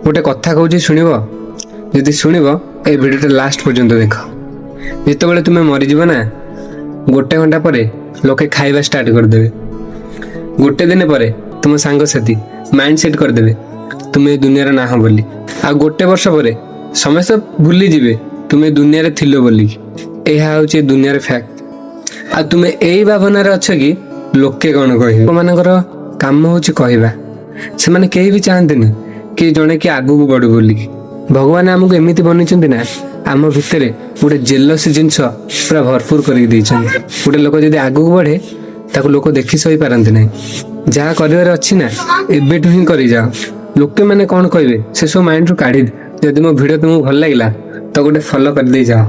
ଗୋଟେ କଥା କହୁଛି, ଶୁଣିବ? ଯଦି ଶୁଣିବ, ଏ ଭିଡ଼ିଓଟା ଲାଷ୍ଟ ପର୍ଯ୍ୟନ୍ତ ଦେଖ। ଯେତେବେଳେ ତୁମେ ମରିଯିବ ନା, ଗୋଟେ ଘଣ୍ଟା ପରେ ଲୋକେ ଖାଇବା ଷ୍ଟାର୍ଟ କରିଦେବେ। ଗୋଟେ ଦିନ ପରେ ତୁମ ସାଙ୍ଗସାଥି ମାଇଣ୍ଡ ସେଟ୍ କରିଦେବେ ତୁମେ ଏ ଦୁନିଆରେ ନାହଁ ବୋଲି। ଆଉ ଗୋଟେ ବର୍ଷ ପରେ ସମସ୍ତେ ଭୁଲିଯିବେ ତୁମେ ଏ ଦୁନିଆରେ ଥିଲ ବୋଲି। ଏହା ହେଉଛି ଏ ଦୁନିଆର ଫ୍ୟାକ୍ଟ। ଆଉ ତୁମେ ଏଇ ଭାବନାରେ ଅଛ କି ଲୋକେ କ'ଣ କହିବେ। ଲୋକମାନଙ୍କର କାମ ହେଉଛି କହିବା। ସେମାନେ କେହି ବି ଚାହାନ୍ତିନି କି ଜଣେ କି ଆଗକୁ ବଢୁ ବୋଲିକି। ଭଗବାନ ଆମକୁ ଏମିତି ବନେଇଛନ୍ତି ନା, ଆମ ଭିତରେ ଗୋଟେ ଜେଲସି ଜିନିଷ ପୁରା ଭରପୁର କରିକି ଦେଇଛନ୍ତି। ଗୋଟେ ଲୋକ ଯଦି ଆଗକୁ ବଢେ, ତାକୁ ଲୋକ ଦେଖି ସହି ପାରନ୍ତି ନାହିଁ। ଯାହା କରିବାର ଅଛି ନା, ଏବେଠୁ ହିଁ କରିଯାଅ। ଲୋକମାନେ କ'ଣ କହିବେ, ସେସବୁ ମାଇଣ୍ଡରୁ କାଢି ଦିଅ। ଯଦି ମୋ ଭିଡ଼ିଓ ତୁମକୁ ଭଲ ଲାଗିଲା, ତ ଗୋଟେ ଫଲୋ କରିଦେଇ ଯାଅ।